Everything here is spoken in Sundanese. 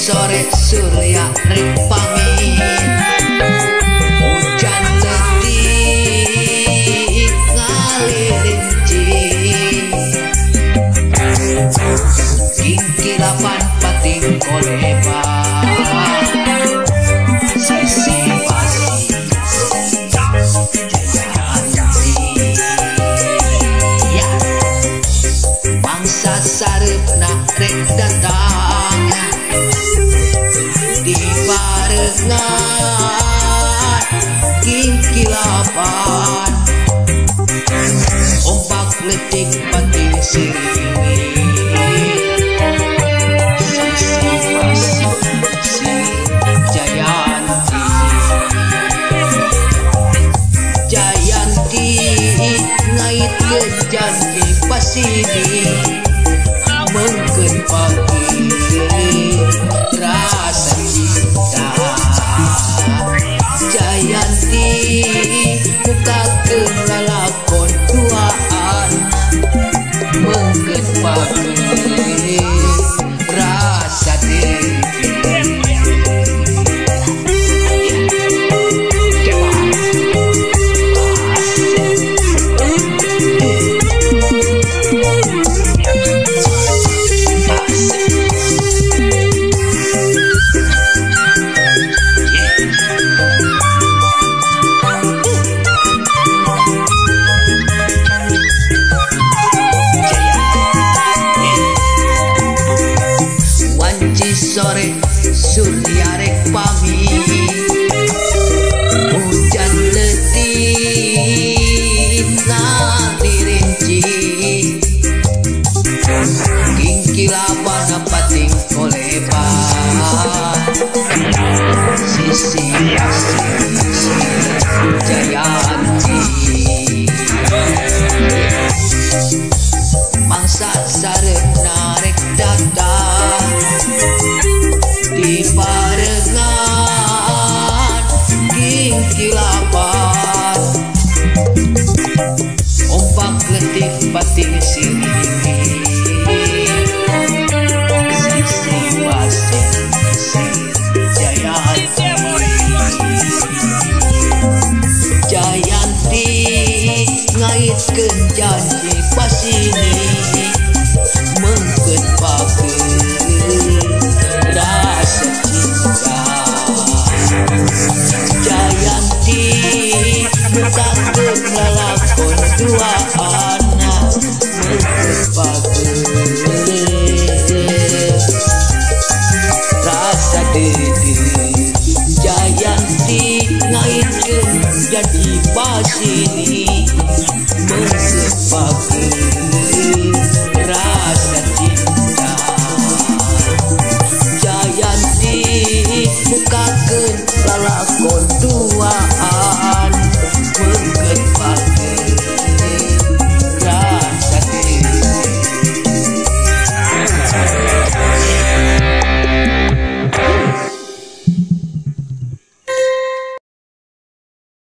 Sore surya rek pamit, hujan letik ngalirinci, kingkilapan pating koleba, sisi pasi Jayanti. Ya, mangsa sareupna rek datang di barengan kingkilapan, ombak letik pating sirimi, sisi pasi si Jayanti. Jayanti ngaitkeun janji pasini, mengkeun pagi rasa cinta. Jayanti mukakeun lalakon duaan, mengkeun pagi rasa diri. Sore surya rek pamit, hujan letik ngalirinci, kingkilapan pating koleba, sisi sisi Jayanti. Mangsa sareupna rek datang di barengan kingkilapan, ombak letik pating sirimi, sisi pasi si Jayanti. Jayanti ngaitkeun janji pasini, mengkeun pagi rasa cinta. Jayanti mukakeun lalakon duaan, mengkeun pagi rasa diri. Jayanti ngaitkeun janji pasini, mengkeun pagi